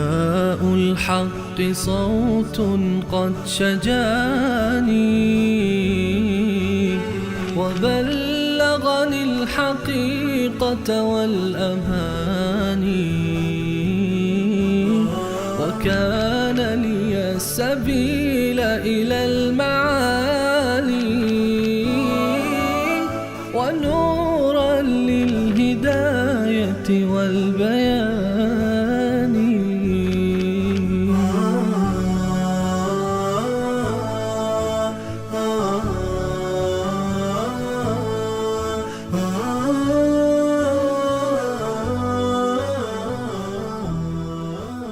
نداء الحق صوت قد شجاني وبلغني الحقيقة والأماني وكان لي السبيل إلى المعالي ونورا للهداية والبيان.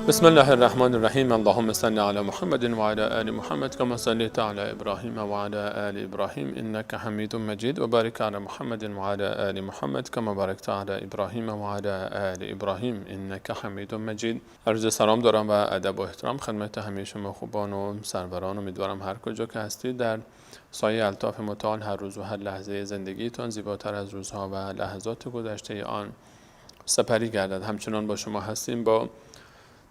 بسم الله الرحمن الرحیم. اللهم صل علی محمد و علی آل محمد کما صلیت علی ابراهیم و علی آل ابراهیم انک حمید مجید و بارک علی محمد و علی آل محمد کما بارکت علی ابراهیم و علی آل ابراهیم انک حمید مجید. عرض سلام دارم و ادب و احترام خدمت همه شما خوبان و سروران. امیدوارم هر کجا که هستید در سایه الطاف متعال هر روز و هر لحظه زندگیتان زیباتر از روزها و لحظات گذشته آن سپری گردد. همچنان با شما هستیم با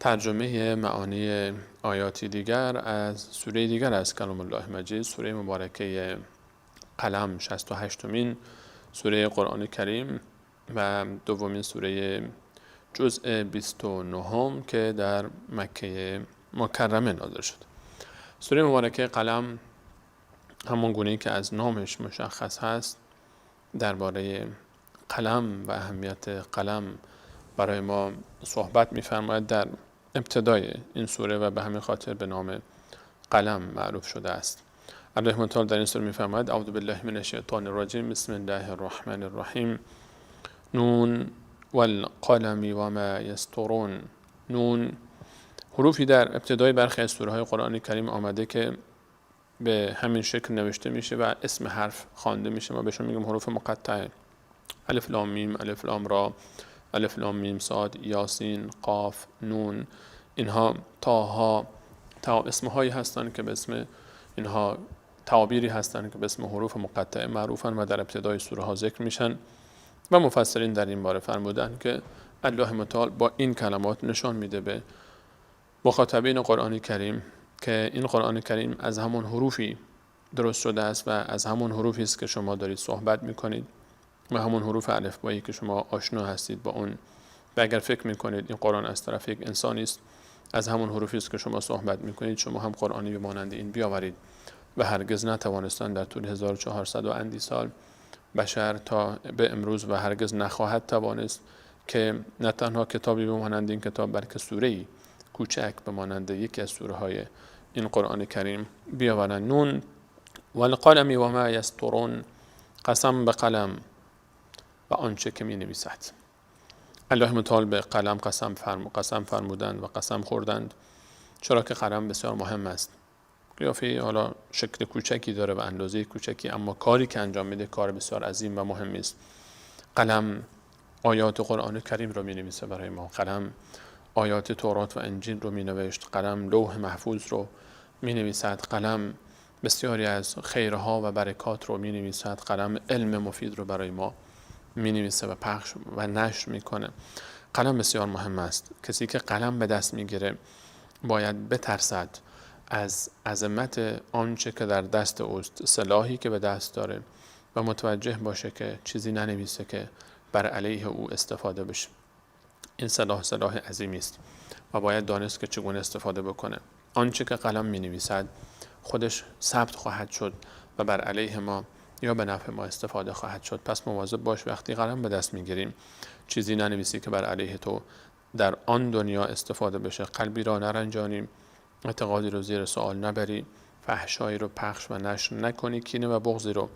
ترجمه معانی آیاتی دیگر از سوره دیگر از کلام الله مجید، سوره مبارکه قلم، 68مین سوره قرآن کریم و دومین سوره جزء 29 که در مکه مکرمه نازل شد. سوره مبارکه قلم همون گونه‌ای که از نامش مشخص هست درباره قلم و اهمیت قلم برای ما صحبت می‌فرماید در ابتدای این سوره و به همین خاطر به نام قلم معروف شده است. الله متعال در این سوره می‌فرماید: اعوذ بالله من الشیطان الرجیم، بسم الله الرحمن الرحیم، نون والقلم و ما یسطرون. نون حروفی در ابتدای برخی از سوره های قرآن کریم آمده که به همین شکل نوشته میشه و اسم حرف خوانده میشه. ما بهشون میگیم حروف مقطعه: الف لام میم، الف لام را، الف لام میم صاد، یاسین، قاف، نون. اینها تاها تا اسمهایی هستند که به اسم اینها تعابیری هستند که به اسم حروف مقطعه معروفن و در ابتدای سوره ها ذکر میشن و مفسرین در این باره فرمودن که الله متعال با این کلمات نشان میده به مخاطبین قرآن کریم که این قرآن کریم از همون حروفی درست شده است و از همون حروفی است که شما دارید صحبت میکنید و همون حروف الفبایی که شما آشنا هستید با اون. و اگر فکر میکنید این قرآن از طرف یک انسانی است، از همون حروفی است که شما صحبت میکنید، شما هم قرآنی به مانند این بیاورید. و هرگز نتوانستند در طول 1400 و اندی سال بشر تا به امروز و هرگز نخواهد توانست که نه تنها کتابی به مانند این کتاب بلکه سوره‌ای کوچک به مانند یکی از سوره های این قرآن کریم بیاورند. نون والقلم و ما یسطرون، قسم به قلم و آنچه که می نویسد. الله متعال به قلم قسم فرمودند و قسم خوردند، چرا که قلم بسیار مهم است. قیافه حالا شکل کوچکی داره و اندازه کوچکی، اما کاری که انجام میده کار بسیار عظیم و مهمی است. قلم آیات قرآن کریم رو می نویسه برای ما، قلم آیات تورات و انجیل رو می نوشت، قلم لوح محفوظ رو می نویسد، قلم بسیاری از خیرها و برکات رو می نویسد، قلم علم مفید رو برای ما می نویسه و پخش و نشر میکنه. قلم بسیار مهم است. کسی که قلم به دست میگیره باید بترسد از عظمت آنچه که در دست اوست، سلاحی که به دست داره، و متوجه باشه که چیزی ننویسه که بر علیه او استفاده بشه. این سلاح سلاح عظیمی است و باید دانست که چگونه استفاده بکنه. آنچه که قلم می نویسد خودش ثبت خواهد شد و بر علیه ما یا به نفع ما استفاده خواهد شد. پس مواظب باش وقتی قلم به دست میگیریم چیزی ننویسی که بر علیه تو در آن دنیا استفاده بشه. قلبی را نرنجانیم، اعتقادی رو زیر سوال نبری، فحشایی رو پخش و نشر نکنی، کینه و بغضی رو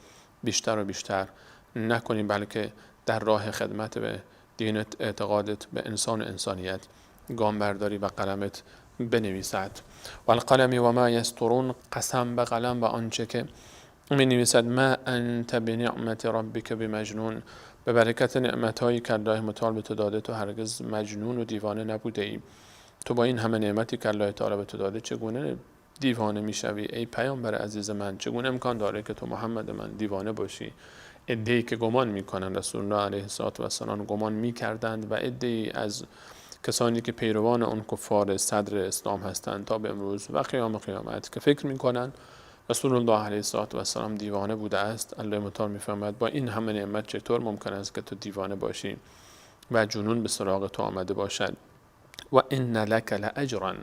بیشتر و بیشتر نکنی، بلکه در راه خدمت به دینت، اعتقادت، به انسان و انسانیت گام برداری و قلمت بنویسد. والقلم و ما یسطرون، قسم به قلم و آنچه که می نویسد. ما انت بنعمت ربک بمجنون، به برکت نعمت‌هایی که الله متعال به تو داده تو هرگز مجنون و دیوانه نبوده ای. تو با این همه نعمتی که الله تعالی به تو داده چگونه دیوانه میشوی ای پیامبر عزیز من؟ چگونه امکان داره که تو محمد من دیوانه باشی؟ عده‌ای که گمان میکنن رسول الله علیه الصلاة والسلام گمان میکردند و عده‌ای از کسانی که پیروان آن کفار صدر اسلام هستند تا به امروز و قیام قیامت که فکر میکنن رسول الله علیه الصلاة والسلام دیوانه بوده است، الله متعال میفرماید با این همه نعمت چطور ممکن است که تو دیوانه باشی و جنون به سراغ تو آمده باشد؟ و ان لک لاجرا،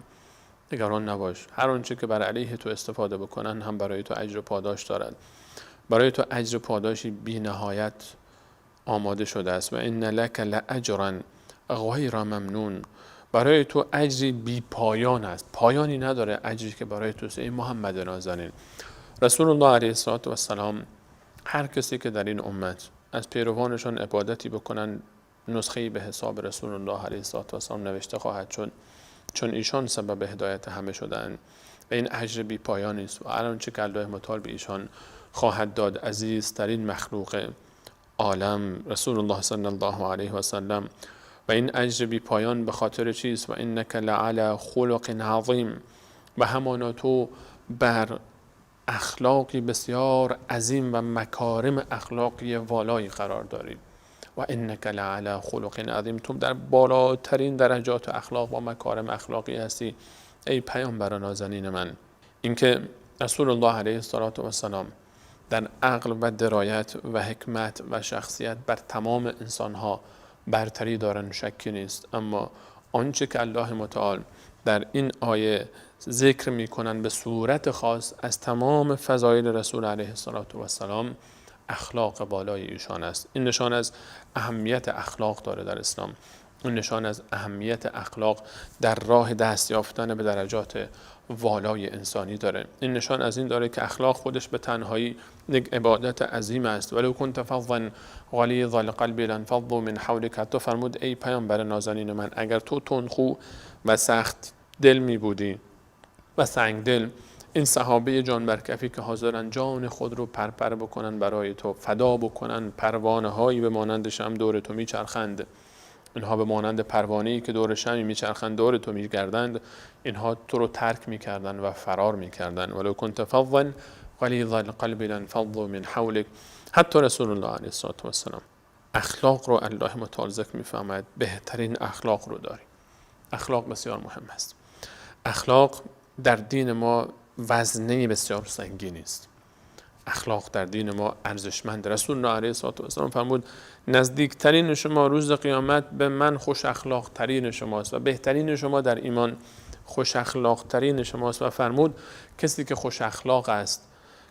نگران نباش، هر آنچه که بر علیه تو استفاده بکنن هم برای تو اجر و پاداش دارد، برای تو اجر و پاداشی بی نهایت آماده شده است. و ان لک لاجرا غیر ممنون، برای تو اجری بی پایان است، پایانی نداره اجری که برای تو ای محمد نازنین. رسول الله علیه الصلاة والسلام هر کسی که در این امت از پیروانشان عبادتی بکنن نسخه‌ای به حساب رسول الله علیه الصلاة والسلام نوشته خواهد شد، چون ایشان سبب هدایت همه شدند و این اجر بی پایانی است و هر آنچه که الله متعال به ایشان خواهد داد. عزیزترین مخلوق عالم رسول الله صلی الله علیه و سلم، و این اجر بی پایان به خاطر چیست؟ و انک لعلی خلق عظیم، و همانا تو بر اخلاقی بسیار عظیم و مکارم اخلاقی والایی قرار داری. و انک لعلی خلق عظیم، تو در بالاترین درجات اخلاق و مکارم اخلاقی هستی ای پیامبر نازنین من. اینکه رسول الله علیه الصلاة والسلام در عقل و درایت و حکمت و شخصیت بر تمام انسانها برتری دارن شکی نیست، اما آنچه که الله متعال در این آیه ذکر میکنن به صورت خاص از تمام فضایل رسول علیه الصلاة والسلام اخلاق بالای ایشان است. این نشان از اهمیت اخلاق داره در اسلام، این نشان از اهمیت اخلاق در راه دست یافتن به درجات والای انسانی داره. این نشان از این داره که اخلاق خودش به تنهایی یک عبادت عظیم است. ولو کنت فظا غلیظ القلب لانفضوا من حولک، حتی فرمود ای پیامبر نازنین من، اگر تو تندخو و سخت دل می بودی و سنگ دل، این صحابه جان برکفی که حاضرن جان خود رو پرپر بکنن برای تو، فدا بکنن، پروانه هایی به مانند شمع دور تو میچرخند، اینها به مانند پروانه‌ای که دور شمعی میچرخند دور تو میگردند، اینها تو رو ترک میکردن و فرار میکردن. ولو کنت فظا غلیظ القلب لانفضوا من حولک. حتی رسول الله علیه الصلاة والسلام اخلاق رو الله متعال ذکر میفرماید، بهترین اخلاق رو داری. اخلاق بسیار مهم است. اخلاق در دین ما وزنه بسیار سنگینی است. اخلاق در دین ما ارزشمند. رسول الله علیه الصلاة والسلام فرمود نزدیکترین شما روز قیامت به من خوش اخلاق ترین شماست و بهترین شما در ایمان خوش اخلاق ترین شماست. و فرمود کسی که خوش اخلاق است،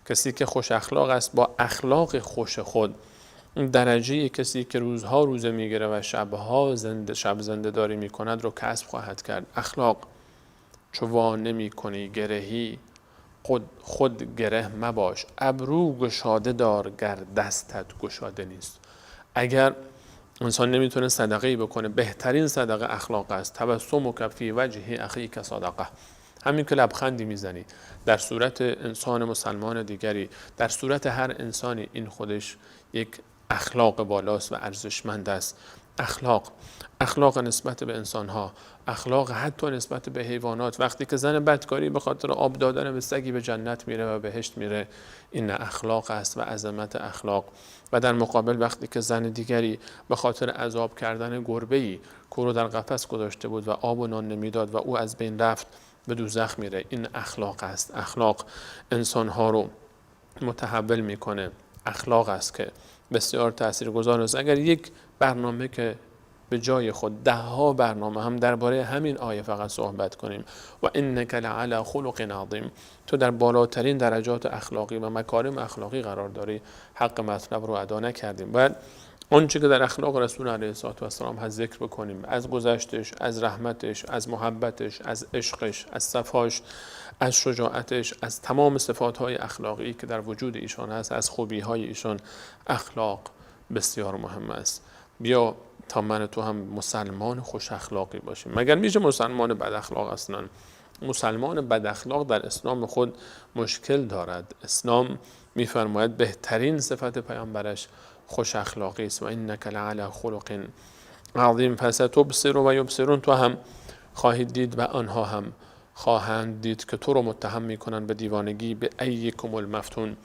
کسی که خوش اخلاق است با اخلاق خوش خود درجه کسی که روزها روزه میگیره و شبها زنده شب زنده داری میکند رو کسب خواهد کرد. اخلاق چو وا نمی کنی گرهی خود گره مباش، ابرو گشاده دار گر دستت گشاده نیست. اگر انسان نمیتونه صدقه‌ای بکنه، بهترین صدقه اخلاق است. تبسمک فی وجه اخیک صدقه، همین که لبخندی میزنی در صورت انسان مسلمان دیگری، در صورت هر انسانی، این خودش یک اخلاق بالاست و ارزشمند است. اخلاق نسبت به انسانها، اخلاق حتی نسبت به حیوانات. وقتی که زن بدکاری به خاطر آب دادن به سگی به جنت میره و بهشت میره، این اخلاق است و عظمت اخلاق. و در مقابل وقتی که زن دیگری به خاطر عذاب کردن گربه‌ای که رو در قفس گذاشته بود و آب و نان نمیداد و او از بین رفت، به دوزخ میره، این اخلاق است. اخلاق انسانها رو متحول میکنه. اخلاق است که بسیار تاثیرگذار است. اگر یک برنامه که به جای خود ده ها برنامه هم درباره همین آیه فقط صحبت کنیم، و انک لعلی خلق عظیم، تو در بالاترین درجات اخلاقی و مکارم اخلاقی قرار داری، حق مطلب رو ادا نکردیم. باید آنچه که در اخلاق رسول علیه الصلاة والسلام هست ذکر بکنیم، از گذشتش، از رحمتش، از محبتش، از عشقش، از صفاش، از شجاعتش، از تمام صفات‌های اخلاقی که در وجود ایشان هست، از خوبی‌های ایشان. اخلاق بسیار مهم است. بیا تا من تو هم مسلمان خوش اخلاقی باشیم. مگر میشه مسلمان بد اخلاق؟ اصلا مسلمان بد اخلاق در اسلام خود مشکل دارد. اسلام میفرماید بهترین صفت پیامبرش خوش اخلاقی است. و انک لعلی خلق عظیم فستبصر و یبصرون، تو هم خواهید دید و آنها هم خواهند دید که تو رو متهم میکنن به دیوانگی، به ایکم المفتون،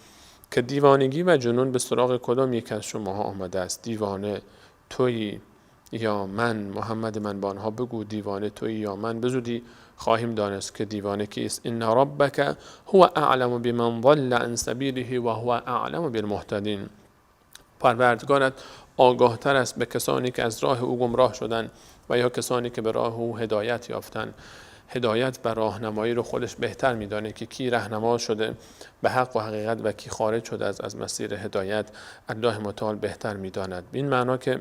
که دیوانگی و جنون به سراغ کدام یک از شماها آمده است. دیوانه تویی یا من؟ محمد من با آنها بگو دیوانه تویی یا من؟ به زودی خواهیم دانست که دیوانه کیست. ان ربک هو اعلم بمن ضل عن سبیله و هو اعلم بالمهتدین. پروردگارت آگاه تر است به کسانی که از راه او گمراه شدند و یا کسانی که به راه او هدایت یافتند. هدایت و راهنمایی رو خودش بهتر میدانه که کی رهنما شده به حق و حقیقت و کی خارج شده از مسیر هدایت. الله متعال بهتر میداند. این معنا که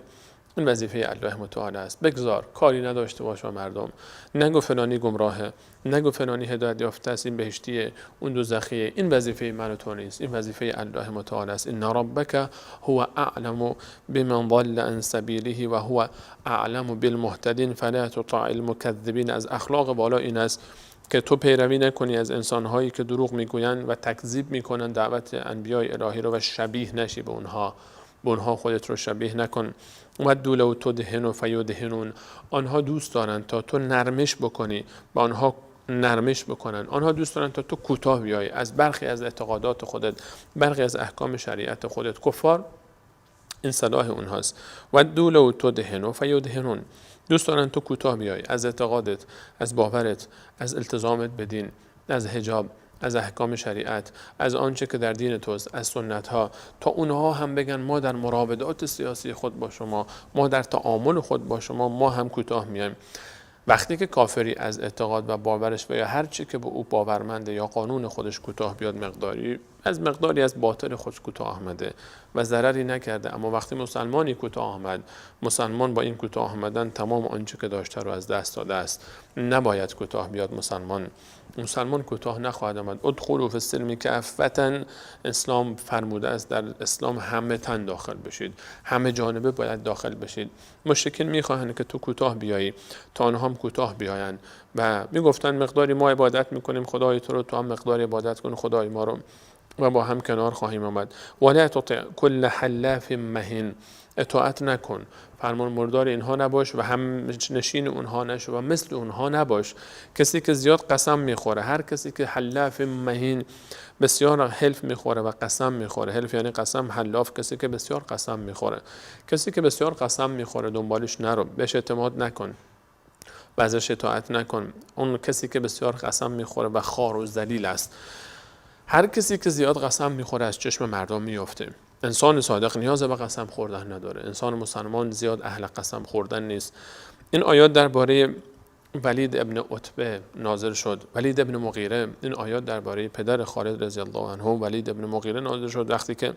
این وظیفه الله متعال است. بگذار کاری نداشته باش با مردم، نگو فلانی گمراهه، نگو فلانی هدایت یافته است، این بهشتیه، اون دوزخیه. این وظیفه من و تو نیست، این وظیفه الله متعال است. ان ربک هو اعلم بمن ضل عن سبیله و هو اعلم بالمهتدین فلا تطع المکذبین. از اخلاق بالا این است که تو پیروی نکنی از انسانهایی که دروغ میگویند و تکذیب میکنند دعوت انبیای الهی رو و شبیه نشی به اونها، به اونها خودت رو شبیه نکن. ودوا لو تدهن فیدهنون. آنها دوست دارند تا تو نرمش بکنی، با آنها نرمش بکنن. آنها دوست دارند تا تو کوتاه بیای از برخی از اعتقادات خودت، برخی از احکام شریعت خودت. کفار این صلاح اونهاست. ودوا لو تدهن فیدهنون. دوست دارند تو کوتاه بیای از اعتقادت، از باورت، از التزامت به دین، از حجاب، از احکام شریعت، از آنچه که در دین توست، از سنت ها، تا اونها هم بگن ما در مراودات سیاسی خود با شما، ما در تعامل خود با شما، ما هم کوتاه میایم. وقتی که کافری از اعتقاد و باورش و یا هر چی که به او باورمنده یا قانون خودش کوتاه بیاد، مقداری از مقداری از باطل خودش کوتاه آمده و ضرری نکرده. اما وقتی مسلمانی کوتاه آمد، مسلمان با این کوتاه آمدن تمام آنچه که داشته رو از دست داده است. نباید کوتاه بیاد مسلمان. مسلمان کوتاه نخواهد آمد. ادخلوا فی السلم کافة. اسلام فرموده است در اسلام همه تن داخل بشید، همه جانبه باید داخل بشید. مشرکین میخواهند که تو کوتاه بیایی تا آنها هم کوتاه بیایند و میگفتن مقداری ما عبادت میکنیم خدای تو رو، تو هم مقداری عبادت کن خدای ما رو و با هم کنار خواهیم آمد. ولا تطع کل حلاف مهین. اطاعت نکن، فرمان مردار اینها نباش و هم نشین اونها نشو و مثل اونها نباش. کسی که زیاد قسم میخوره، هر کسی که حلاف مهین، بسیار حلف میخوره و قسم میخوره. حلف یعنی قسم، حلاف کسی که بسیار قسم میخوره. کسی که بسیار قسم میخوره دنبالش نرو، بهش اعتماد نکن، ازش اطاعت نکن. اون کسی که بسیار قسم میخوره و خوار و ذلیل است. هر کسی که زیاد قسم میخوره از چشم مردم میفته. انسان صادق نیاز به قسم خوردن نداره. انسان مسلمان زیاد اهل قسم خوردن نیست. این آیات درباره ولید ابن عتبه نازل شد، ولید ابن مغیره. این آیات درباره پدر خالد رضی الله عنه ولید ابن مغیره نازل شد وقتی که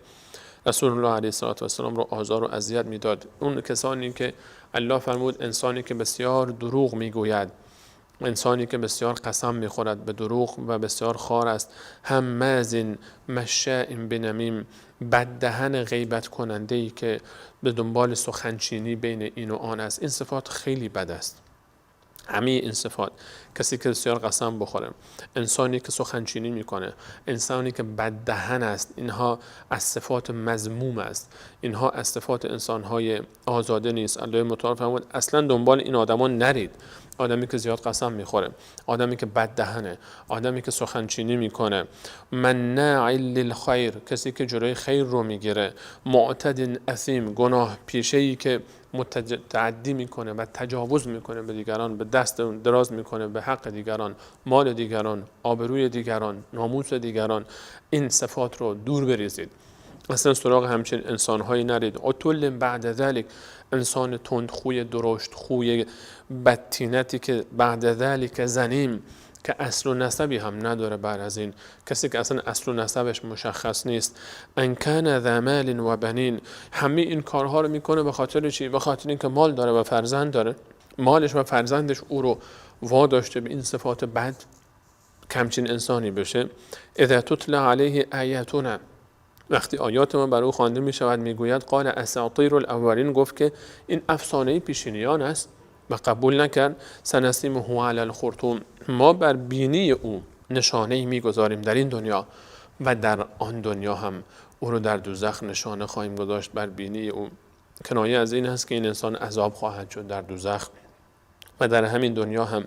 رسول الله علیه الصلاة والسلام رو آزار و اذیت میداد. اون کسانی که الله فرمود انسانی که بسیار دروغ میگوید، انسانی که بسیار قسم میخورد به دروغ و بسیار خار است، هماز مشاء بنمیم، بددهن غیبت کننده ای که به دنبال سخنچینی بین این و آن است. این صفات خیلی بد است. همه این صفات، کسی که بسیار قسم بخوره، انسانی که سخنچینی میکنه، انسانی که بددهن است، اینها از صفات مذموم است. اینها از صفات انسانهای آزاده نیست. الله متعال فرمود اصلا دنبال این آدمان نرید. آدمی که زیاد قسم میخوره، آدمی که بددهنه، آدمی که سخنچینی میکنه، مناع للخیر، کسی که جلوی خیر رو میگیره، معتد اثیم، گناه پیشه‌ای که متعدی میکنه و تجاوز میکنه به دیگران، به دست دراز میکنه به حق دیگران، مال دیگران، آبروی دیگران، ناموس دیگران. این صفات رو دور بریزید. اصلا سراغ همچین انسانهایی نرید. عتل بعد ذلک، انسان تندخوی، درشت خوی، بدطینتی که بعد ذلک زنیم، که اصل و نسبی هم نداره بعد از این، کسی که اصلا اصل و نسبش مشخص نیست. ان کان ذا مال و بنین، همه این کارها رو میکنه به خاطر چی؟ به خاطر اینکه مال داره و فرزند داره. مالش و فرزندش او رو واداشته به این صفات بد، کمچین انسانی بشه. اذا تتلی علیه آیاتنا، وقتی آیات ما بر او خوانده می شود میگوید قال اساطیر الاولین، گفت که این افسانه پیشینیان است و قبول نکرد. سنسیمه علی الخرطوم، ما بر بینی او نشانه میگذاریم در این دنیا و در آن دنیا هم او رو در دوزخ نشانه خواهیم گذاشت بر بینی او. کنایه از این هست که این انسان عذاب خواهد شد در دوزخ و در همین دنیا هم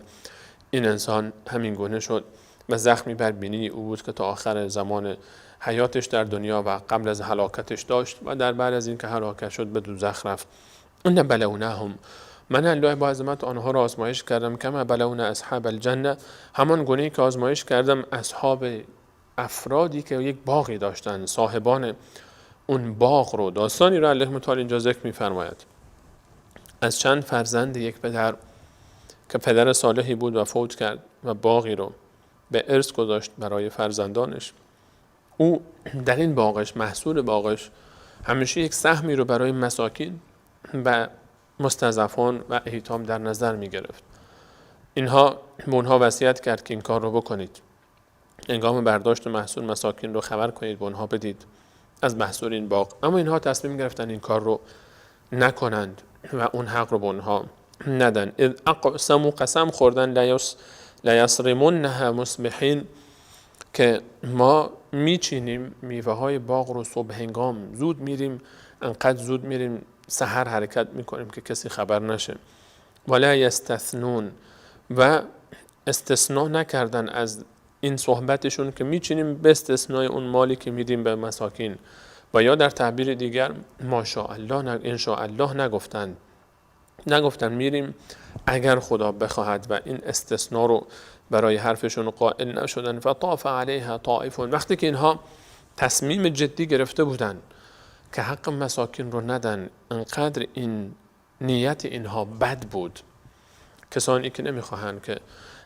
این انسان همین گونه شد و زخمی بر بینی او بود که تا آخر زمان حیاتش در دنیا و قبل از هلاکتش داشت و در بعد از اینکه هلاکت شد به دوزخ رفت. انا بلوناهم، من الله با عظمت آنها را آزمایش کردم، کما بلونا اصحاب الجنه، همان گونه که آزمایش کردم اصحاب افرادی که یک باغی داشتن، صاحبان اون باغ رو. داستانی رو الله متعال اینجا ذکر می‌فرماید از چند فرزند یک پدر که پدر صالحی بود و فوت کرد و باغی رو به ارث گذاشت برای فرزندانش. او در این باغش، محصول باغش، همیشه یک سهمی رو برای مساکین و مستضعفان و ایتام در نظر می گرفت. اینها به اونها وصیت کرد که این کار رو بکنید، هنگام برداشت محصول مساکین رو خبر کنید، به اونها بدید از محصول این باغ. اما اینها تصمیم گرفتن این کار رو نکنند و اون حق رو به اونها ندن. اذ اقسموا، قسم خوردن، لیصرمنها مصبحین، که ما میچینیم میوه های باغ رو صبح هنگام، زود میریم، انقدر زود میریم سحر حرکت میکنیم که کسی خبر نشه. ولا یستثنون، و استثناء نکردن از این صحبتشون که میچینیم به استثنای اون مالی که میدیم به مساکین، و یا در تعبیر دیگر ماشاءالله، انشاءالله نگفتن، نگفتن میریم اگر خدا بخواهد، و این استثناء رو برای حرفشون قائل نشدن. فطاف علیها طائف، وقتی که اینها تصمیم جدی گرفته بودن که حق مساکین رو ندن، انقدر این نیت اینها بد بود. کسانی که نمیخواهند که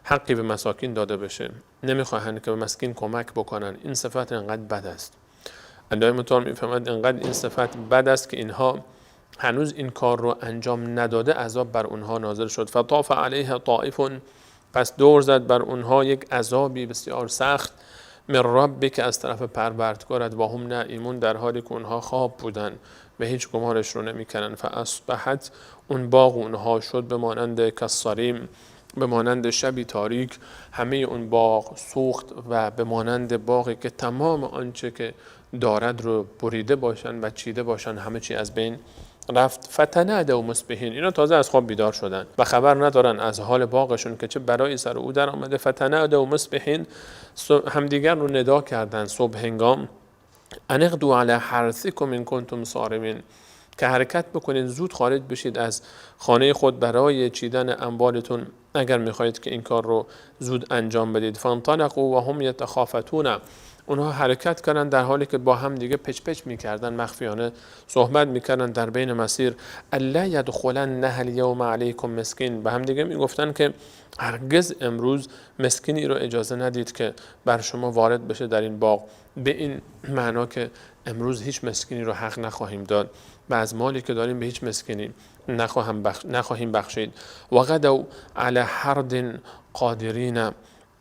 حقی به مساکین داده بشه، نمیخواهند که به مسکین کمک بکنن، این صفت انقدر بد است. الله متعال میفهمد انقدر این صفت بد است که اینها هنوز این کار رو انجام نداده عذاب بر اونها نازل شد. فطاف علیها طائف، پس دور زد بر اونها یک عذابی بسیار سخت، من ربک، از طرف پروردگارت، و هم نائمون، در حالی که اونها خواب بودن و هیچ گمارش رو نمیکنن. فاصبحت، اون باغ اونها شد به مانند کالصریم، به مانند شبی تاریک، همه اون باغ سوخت و به مانند باغی که تمام آنچه که دارد رو بریده باشن و چیده باشن، همه چی از بین رفت. فتنادوا مصبحین، اینا تازه از خواب بیدار شدن و خبر ندارن از حال باغشون که چه برای سر او در آمده. فتنادوا مصبحین، همدیگر رو ندا کردن صبح هنگام، ان اغدوا علی حرثکم ان کنتم صارمین، که حرکت بکنین، زود خارج بشید از خانه خود برای چیدن اموالتون اگر میخواهید که این کار رو زود انجام بدید. فانطلقوا و هم یتخافتون، اونها حرکت کردن در حالی که با هم دیگه پچ پچ میکردن، مخفیانه صحبت میکردن در بین مسیر. الا یدخلنها الیوم علیکم مسکین، به هم دیگه میگفتن که هرگز امروز مسکینی رو اجازه ندید که بر شما وارد بشه در این باغ، به این معنا که امروز هیچ مسکینی رو حق نخواهیم داد و از مالی که داریم به هیچ مسکینی نخواهیم بخشید. و غدوا علی حرد قادرین،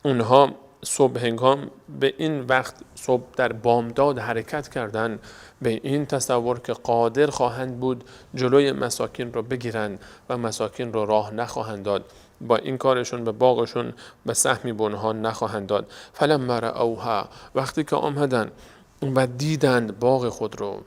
اونها صبح هنگام به این وقت صبح در بامداد حرکت کردن به این تصور که قادر خواهند بود جلوی مساکین رو بگیرند و مساکین رو راه نخواهند داد، با این کارشون به باغشون به سهمی به اونها نخواهند داد. فلما رأوها، وقتی که آمدن و دیدند باغ خود رو،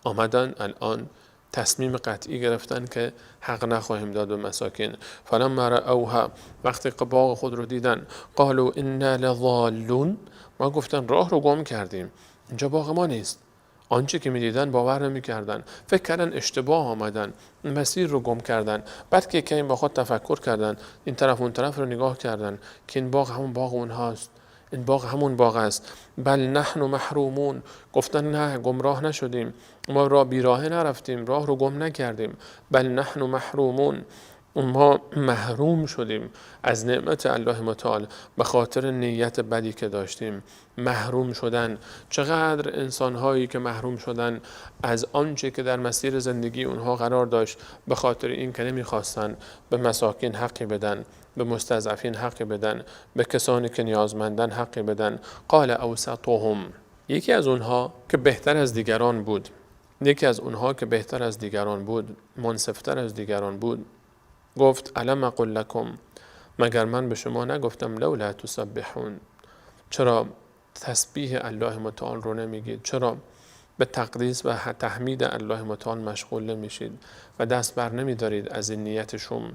آمدن الان تصمیم قطعی گرفتن که حق نخواهیم داد به مساکین. فلما رأوها، وقتی که باغ خود رو دیدن، قالوا انا لضالون، ما گفتن راه رو گم کردیم، اینجا باغ ما نیست. آنچه که میدیدن باور نمیکردن، فکر کردن اشتباه آمدن، مسیر رو گم کردن. بعد که کمی با خود تفکر کردن، این طرف اون طرف رو نگاه کردن که این باغ همون باغ اونهاست، این باغ همون باغ است. بل نحن محرومون، گفتن نه گمراه نشدیم، ما را بیراه نرفتیم، راه رو گم نکردیم. بل نحن محرومون، ما محروم شدیم از نعمت الله متعال به خاطر نیت بدی که داشتیم. محروم شدن، چقدر انسان‌هایی که محروم شدن از آنچه که در مسیر زندگی اونها قرار داشت به خاطر این که نمی‌خواستن به مساکین حقی بدن، به مستضعفین حقی بدن، به کسانی که نیازمندن حقی بدن. قال اوسطهم، یکی از اونها که بهتر از دیگران بود، یکی از اونها که بهتر از دیگران بود، منصفتر از دیگران بود، گفت الم اقل لکم، مگر من به شما نگفتم لولا تسبحون، چرا تسبیح الله متعال رو نمیگید، چرا به تقدیس و تحمید الله متعال مشغول نمیشید و دست بر نمیدارید از این نیت شوم،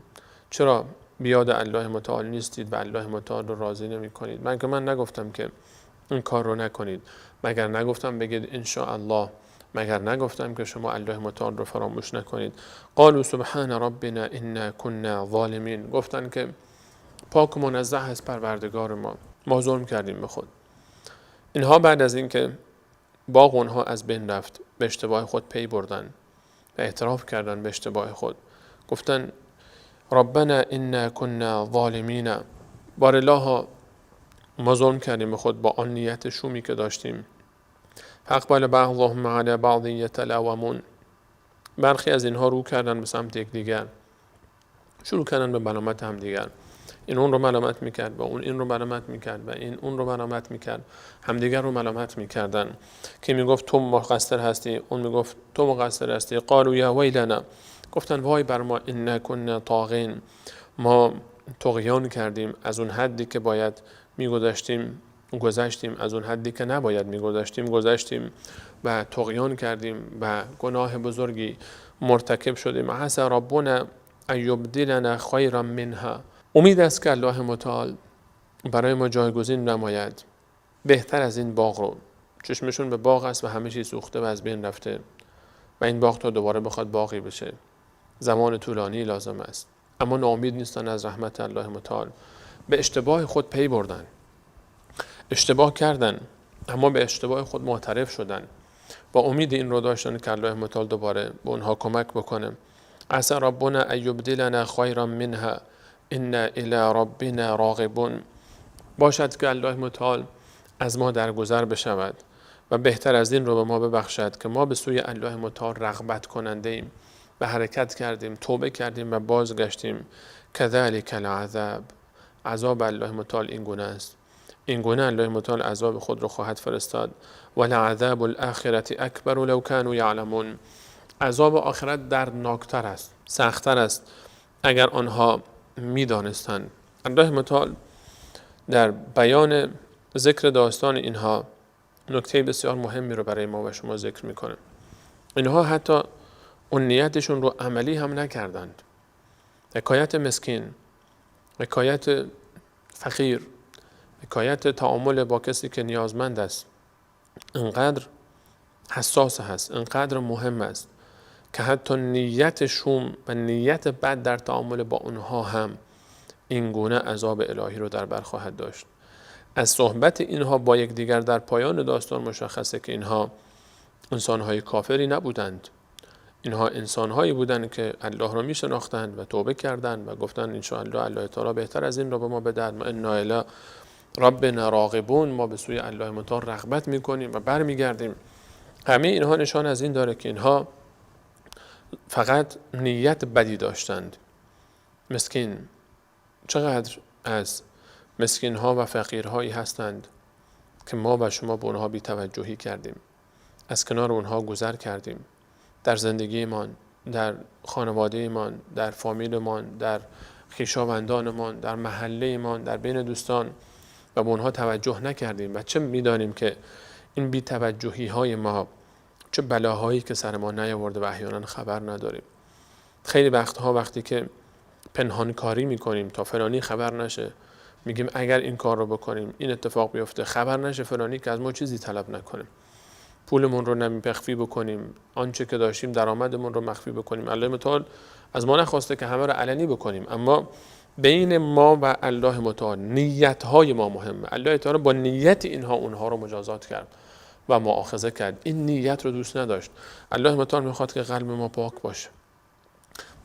چرا بیاد الله متعال نیستید و الله متعال رو راضی نمی کنید؟ من که من نگفتم که این کار رو نکنید، مگر نگفتم بگید ان شاء الله مگر نگفتم که شما الله متعال رو فراموش نکنید؟ قالوا سبحان ربنا انا كنا ظالمین. گفتن که پاک و منزه است پروردگار ما، ما ظلم کردیم به خود. اینها بعد از اینکه باغ اونها از بین رفت به اشتباه خود پی بردن و اعتراف کردن به اشتباه خود، گفتن ربنا انا كنا ظالمین، بار الله ما ظلم کردیم به خود با آن نیت شومی که داشتیم. فاقبل بعضهم علی بعض یتلاومون، برخی از اینها رو کردن به سمت یکدیگر، شروع کردن به ملامت همدیگر. این اون رو ملامت میکرد و اون این رو ملامت میکرد و این اون رو ملامت میکرد، همدیگر رو ملامت میکردن که میگفت تو مقصر هستی، اون میگفت تو مقصر هستی. قالوا یا ویلنا، گفتن وای بر ما، انا كنا طاغین، ما طغیان کردیم، از اون حدی که باید میگذشتیم گذشتیم، از اون حدی که نباید میگذشتیم گذشتیم و طغیان کردیم و گناه بزرگی مرتکب شدیم. عسى ربنا ان یبدلنا خیرا منها، امید است که الله متعال برای ما جایگزین نماید بهتر از این باغ رو. چشمشون به باغ است و همه چیز سوخته و از بین رفته و این باغ تا دوباره بخواد باقی بشه زمان طولانی لازم است، اما ناامید نیستن از رحمت الله متعال. به اشتباه خود پی بردن، اشتباه کردن اما به اشتباه خود معترف شدن با امید این رو داشتن که الله متعال دوباره به اونها کمک بکنه. عسى ربنا ان یبدلنا خیرا منها انا الی ربنا راغبون، باشد که الله متعال از ما درگذر بشود و بهتر از این رو به ما ببخشد که ما به سوی الله متعال رغبت کننده ایم و حرکت کردیم، توبه کردیم و بازگشتیم. کذلک العذاب، عذاب الله متعال این گونه است، این گونه الله متعال عذاب خود رو خواهد فرستاد. ولعذاب الاخرة اکبر لو كانوا یعلمون، عذاب آخرت دردناکتر است، سختتر است اگر آنها میدانستند. الله متعال در بیان ذکر داستان اینها نکته بسیار مهمی رو برای ما و شما ذکر میکنه. اینها حتی اون نیتشون رو عملی هم نکردند. حکایت مسکین، حکایت فقیر، حکایت تعامل با کسی که نیازمند است انقدر حساس هست، انقدر مهم است که حتی نیت شوم و نیت بد در تعامل با اونها هم این گونه عذاب الهی رو در بر خواهد داشت. از صحبت اینها با یکدیگر در پایان داستان مشخصه که اینها انسانهای کافری نبودند، اینها انسانهایی بودند که الله را می شناختند و توبه کردند و گفتند انشاءالله الله تعالی بهتر از این را به ما بدهد، ما انا الی ربنا راغبون، ما به سوی الله متعال رغبت میکنیم و برمیگردیم. همه اینها نشان از این داره که اینها فقط نیت بدی داشتند. مسکین، چقدر از مسکین ها و فقیرهایی هستند که ما و شما به اونها بی‌توجهی کردیم، از کنار اونها گذر کردیم، در زندگیمان، در خانوادهمان، در فامیلمان، در خویشاوندانمان، در محلهمان، در بین دوستان، و به اونها توجه نکردیم. و چه میدانیم که این بی‌توجهی های ما چه بلاهایی که سر ما نیاورده و احیانا خبر نداریم. خیلی وقتها وقتی که پنهانکاری میکنیم تا فلانی خبر نشه، میگیم اگر این کار رو بکنیم این اتفاق بیفته، خبر نشه فلانی که از ما چیزی طلب نکنه، پولمون رو مخفی بکنیم، آنچه که داشتیم درآمدمون رو مخفی بکنیم. الله متعال از ما نخواسته که همه رو علنی بکنیم، اما بین ما و الله متعال نیت‌های ما مهمه. الله تعالی با نیت اینها اونها رو مجازات کرد و مؤاخذه کرد. این نیت رو دوست نداشت. الله متعال میخواد که قلب ما پاک باشه،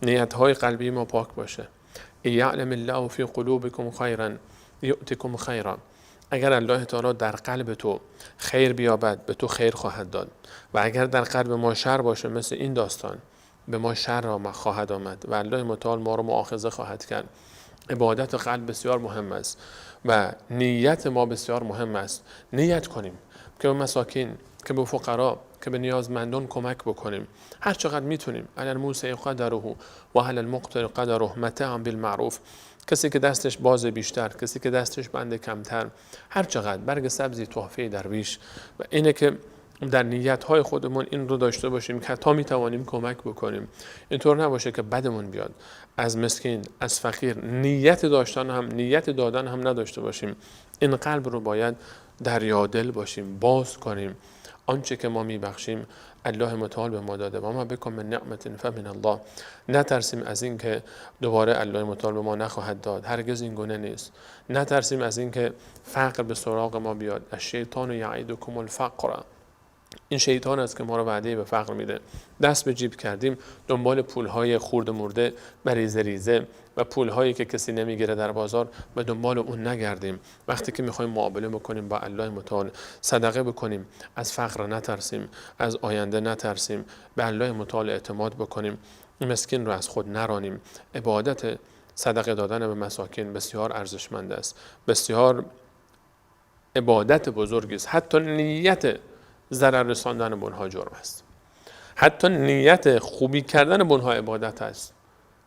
نیت‌های قلبی ما پاک باشه. یعلم الله فی قلوبکم خیرا یؤتکم خیرا، اگر الله تعالی در قلب تو خیر بیابد به تو خیر خواهد داد، و اگر در قلب ما شر باشه مثل این داستان به ما شر خواهد آمد و الله متعال ما رو مؤاخذه خواهد کرد. عبادت قلب بسیار مهم است و نیت ما بسیار مهم است. نیت کنیم که به مساکین، که به فقرا، که به نیازمندان کمک بکنیم هر چقدر میتونیم. علی الموسع قدره و علی المقتر قدره متاعا بالمعروف. کسی که دستش باز بیشتر، کسی که دستش بند کمتر، هر چقدر برگ سبزی تحفه درویش. و اینه که در نیت‌های خودمون این رو داشته باشیم که تا میتوانیم کمک بکنیم. اینطور نباشه که بدمون بیاد از مسکین، از فقیر. نیت داشتن هم، نیت دادن هم نداشته باشیم. این قلب رو باید دریادل باشیم، باز کنیم. آنچه که ما میبخشیم الله متعال به ما داده. و ما بکم من نعمت فمن الله. نترسیم از این که دوباره الله متعال به ما نخواهد داد، هرگز این گونه نیست. نترسیم از این که فقر به سراغ ما بیاد. الشیطان یعیدکم الفقر، این شیطان است که ما رو وعده به فقر میده. دست به جیب کردیم دنبال پولهای خورد مرده و ریزه ریزه و پولهایی که کسی نمیگیره در بازار و دنبال اون نگردیم. وقتی که میخوایم معامله بکنیم با الله متعال، صدقه بکنیم، از فقر نترسیم، از آینده نترسیم، به الله متعال اعتماد بکنیم، مسکین رو از خود نرانیم. عبادت صدقه دادن به مساکین بسیار ارزشمند است، بسیار عبادت بزرگی است. حتی نیت ضرر رساندن به اونها جرم است، حتی نیت خوبی کردن به اونها عبادت است.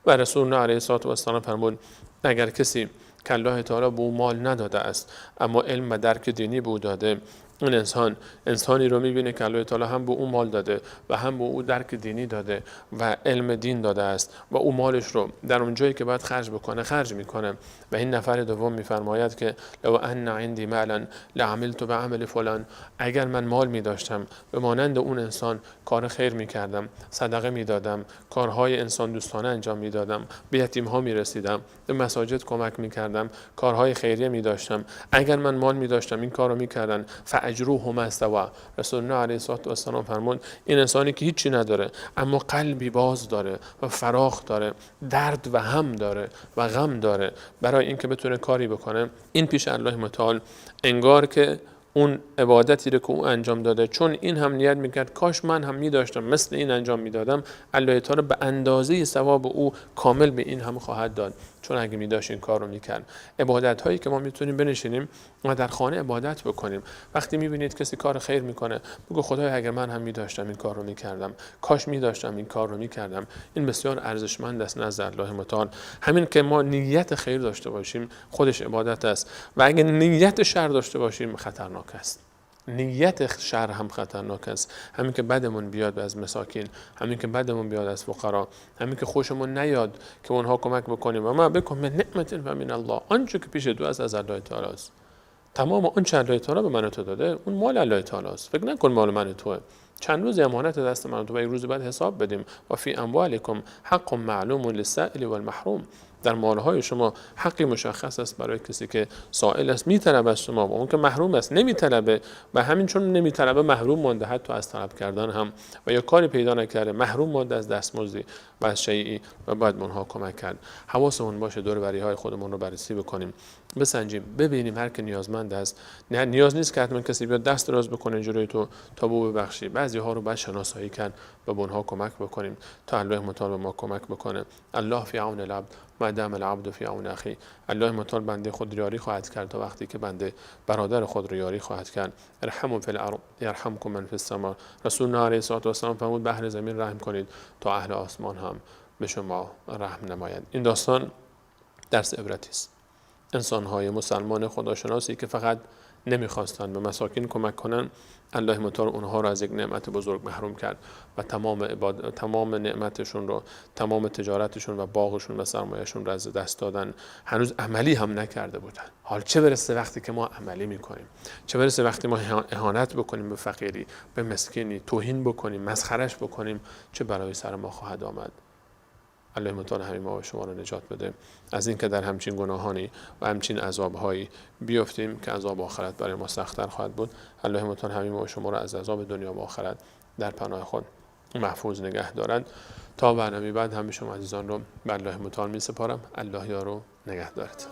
و رسول الله علیه الصلاة والسلام فرمود اگر کسی که الله تعالی به او مال نداده است اما علم و درک دینی به او داده، این انسان انسانی رو میبینه که الله تعالی هم به او مال داده و هم به او درک دینی داده و علم دین داده است و او مالش رو در اون جایی که باید خرج بکنه خرج میکنه. و این نفر دوم میفرماید که لو ان عندی مالا لعملت بعمل فلان، اگر من مال میداشتم به مانند اون انسان کار خیر میکردم، صدقه میدادم، کارهای انسان دوستانه انجام میدادم، به یتیم ها میرسیدم، به مساجد کمک میکردم، کارهای خیریه میداشتم، اگر من مال میداشتم این کارو میکردن. فاجروهما سوا. رسول الله علیه الصلاة والسلام فرمود این انسانی که هیچی نداره اما قلبی باز داره و فراخ داره، درد و هم داره و غم داره برای اینکه بتونه کاری بکنه، این پیش الله متعال انگار که اون عبادتی رو که او انجام داده، چون این هم نیت میکرد کاش من هم میداشتم مثل این انجام میدادم، الله تعالی به اندازه ثواب او کامل به این هم خواهد داد، چون اگه میداشت این کار رو میکرد. عبادت هایی که ما میتونیم بنشینیم و در خانه عبادت بکنیم. وقتی میبینید کسی کار خیر میکنه بگو خدایا اگر من هم میداشتم این کار رو میکردم، کاش میداشتم این کار رو میکردم. این بسیار ارزشمند است نزد الله متعال. همین که ما نیت خیر داشته باشیم خودش عبادت است و اگه نیت شر داشته باشیم خطرناک است. نیت شر هم خطرناک است. همین که بدمون بیاد از مساکین، همین که بدمون بیاد از فقرا، همین که خوشمون نیاد که اونها کمک بکنیم. و ما بکم من نعمت فمن الله، آنچه که پیش تو است از الله تعالی است. تمام آنچه الله تعالی به من تو داده اون مال الله تعالی است. فکر نکن مال من توه. چند روز امانت دست من تو و یک روز بعد حساب بدیم. و فی اموالکم حق معلوم للسائل والمحروم، در مالهای شما حقی مشخص است برای کسی که سائل است میطلبه از شما و اون که محروم است نمیطلبه و همین چون نمیطلبه محروم مانده حتی از طلب کردن هم و یا کاری پیدا نکرده، محروم مانده از دستمزدی و از شیئی و باید به اونها کمک کرد. حواسمون باشه دور بری های خودمون رو بررسی بکنیم، بسنجیم، ببینیم هر که نیازمند است. نه نیاز نیست که حتما کسی بیاد دست دراز بکنه جلوی تو تا بو ببخشی. بعضی ها رو باید شناسایی کرد و به اونها کمک بکنیم تا الله متعال به ما کمک بکنه. الله فی عون العبد ما دام العبد فی عون اخی. الله متعال بنده خود یاری خواهد کرد تا وقتی که بنده برادر خود رو یاری خواهد کرد. ارحموا فی الارض یرحمکم من فی السما. رسول الله علیه الصلاة والسلام فرمود به اهل زمین رحم کنید تا اهل آسمان هم به شما رحم نمایند. این داستان درس عبرتی است. انسان‌های مسلمان خداشناسی که فقط نمی‌خواستند به مساکین کمک کنن، الله متعال اونها رو از یک نعمت بزرگ محروم کرد و تمام نعمتشون رو، تمام تجارتشون و باغشون و سرمایه‌شون رو از دست دادن. هنوز عملی هم نکرده بودن. حال چه برسه وقتی که ما عملی می‌کنیم، چه برسه وقتی ما اهانت بکنیم به فقیری، به مسکینی، توهین بکنیم، مسخرش بکنیم، چه برای سر ما خواهد آمد. الله متعال همین ما و شما رو نجات بده از اینکه در همچین گناهانی و همچین عذابهایی بیفتیم که عذاب آخرت برای ما سخت‌تر خواهد بود. الله متعال همین ما و شما رو از عذاب دنیا و آخرت در پناه خود محفوظ نگه دارد. تا برنامه بعد همه شما عزیزان رو به الله متعال می سپارم. الله یارو نگه دارد.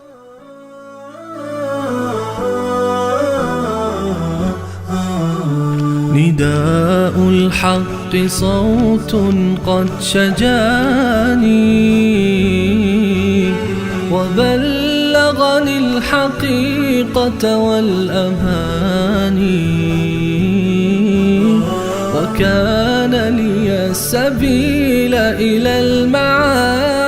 نداء الحق صوت قد شجاني وبلغني الحقيقة والأماني وكان لي السبيل إلى المعاني.